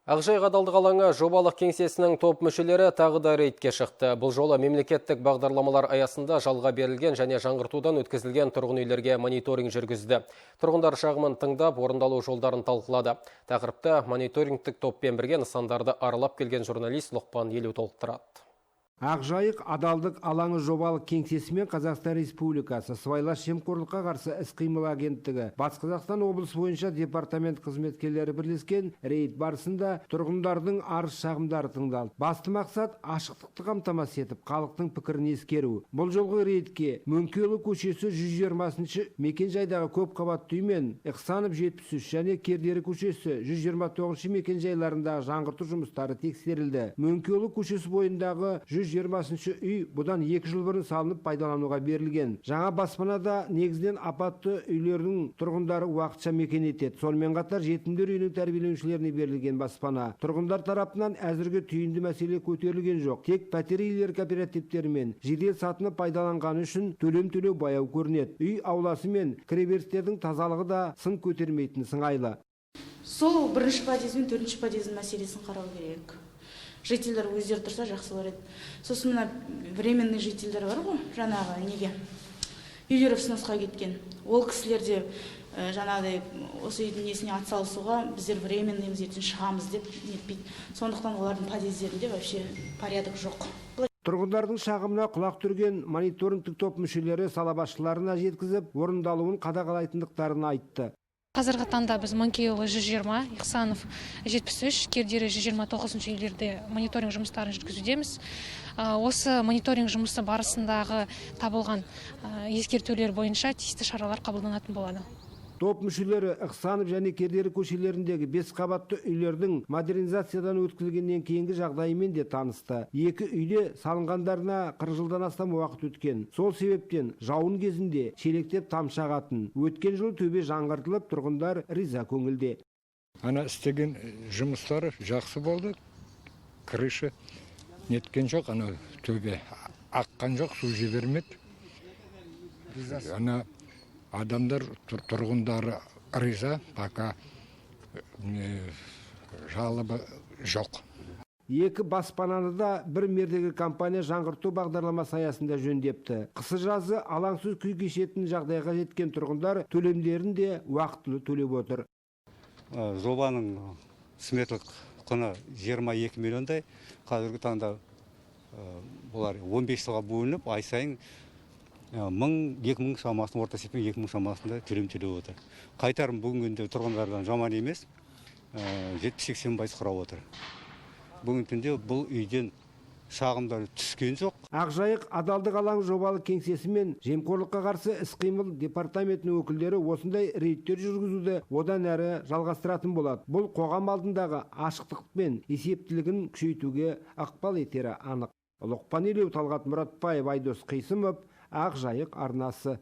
Ақжайық адалдық алаңы жобалық кеңсесінің топ мүшелері тағы да рейдке шықты. Бұл жолы мемлекеттік бағдарламалар аясында жалға берілген және жаңғыртудан өткізілген тұрғын үйлерге мониторинг жүргізді. Тұрғындар шағымын тыңдап, орындалу жолдарын талқылады. Тақырыпты мониторингтік топпен бірге нысандарды аралап келген журналист Лұқпан Елу толықтырады. Ақжайық адалдық алаңы жобалық кеңсесі мен Қазақстан Республикасы Сыбайлас жемқорлыққа қарсы іс-қимыл агенттігі Батыс Қазақстан облысы бойынша департамент қызметкерлері бірлескен рейд барысында тұрғындардың арыз шағымдары тыңдалды. Басты мақсат ашықтықты қамтамасыз етіп, халықтың пікірін ескеру. Бұл жолғы рейдке Мөңкеұлы көшесі 120-шы мекенжайдағы көп қабатты үй мен Ихсанов 73 және Кердері көшесі 129-шы мекенжайларындағы жаңғырту жұмыстары тексерілді. Мөңкеұлы көшесі бойындағы 120-шы үй бұдан 2 жыл бұрын салынып пайдалануға берілген. Жаңа баспанада негізінен апатты үйлердің тұрғындары уақытша мекен етеді. Сонымен қатар жетімдер үйінің тәрбиеленушілеріне берілген баспана. Тұрғындар тарапынан әзірге түйінді мәселе көтерілген жоқ. Тек пәтер иелері кооперативтері мен жедел сатыны пайдаланғаны үшін төлем төлеу баяу көрінеді. Үй ауласы мен кіреберістердің тазалығы да сын көтермейтін сыңайлы. Сол бірінші подъезд бен төртінші подъездің мәселесін қарау керек. Жительдер өздері тұрса, жақсы болар еді. Сосын мына временный жительдер бар ғой, жаңағы неге үйлері сносқа кеткен, ол кісілер де жаңағыдай осы үйдің несіне атсалысуға, біздер временныймыз, ертең шығамыз деп нетпейді. Сондықтан олардың подъездерінде вообще порядок жоқ. Тұрғындардың шағымына құлақ түрген мониторингтік топ мүшелері сала басшыларына жеткізіп, орындалуын қадағалайтындықтарын айтты. Қазіргі таңда біз Мөңкеұлы 120, Ихсанов 73, Кердері 129 үйлерде мониторинг жұмыстарын жүргізудеміз. Осы мониторинг жұмысы барысындағы табылған ескертулер бойынша тиісті шаралар қабылданатын болады. Топ мүшелері Ихсанов және Кердері көшелеріндегі 5 қабатты үйлердің модернизациядан өткізілгеннен кейінгі жағдайымен де танысты. Екі үйде салынғандарына 40 жылдан астам уақыт өткен. Сол себептен жауын кезінде шелектеп тамшы ағатын. Өткен жылы төбе жаңғыртылып, тұрғындар риза көңілде. Ана істеген жұмыстары жақсы болды. Крыша неткен жоқ, ана төбе аққан жоқ, су жібермеді. Ана адамдар, тұрғындары риза, пока жалоба жоқ. Екі баспананы да бір мердігер компания жаңғырту бағдарламасы аясында жөндепті. Қысы жазы алаңсыз күй кешетін жағдайға жеткен тұрғындар төлемдерін де уақытылы төлеп отыр. Жобаның сметалық құны 22 миллиондай. Қазіргі таңда бұлар 15 жылға бөлініп, ай сайын мың, 2000 шамасында, орта есеппен 2000 шамасында төлем төлеп отыр. Қайтарым бүгінгі күнде тұрғындардан жаман емес, 70-80% құрап отыр. Бүгінгі күнде бұл үйден шағымдар түскен жоқ. Ақжайық адалдық алаңы жобалық кеңсесі мен жемқорлыққа қарсы іс-қимыл департаментінің өкілдері осындай рейдтер жүргізуді одан әрі жалғастыратын болады. Бұл қоғам алдындағы ашықтық пен есептілігін күшейтуге ықпал етері анық. Лұқпан Елеу, Талғат Мұратбаев, Айдос Қисымов, Ақжайық арнасы.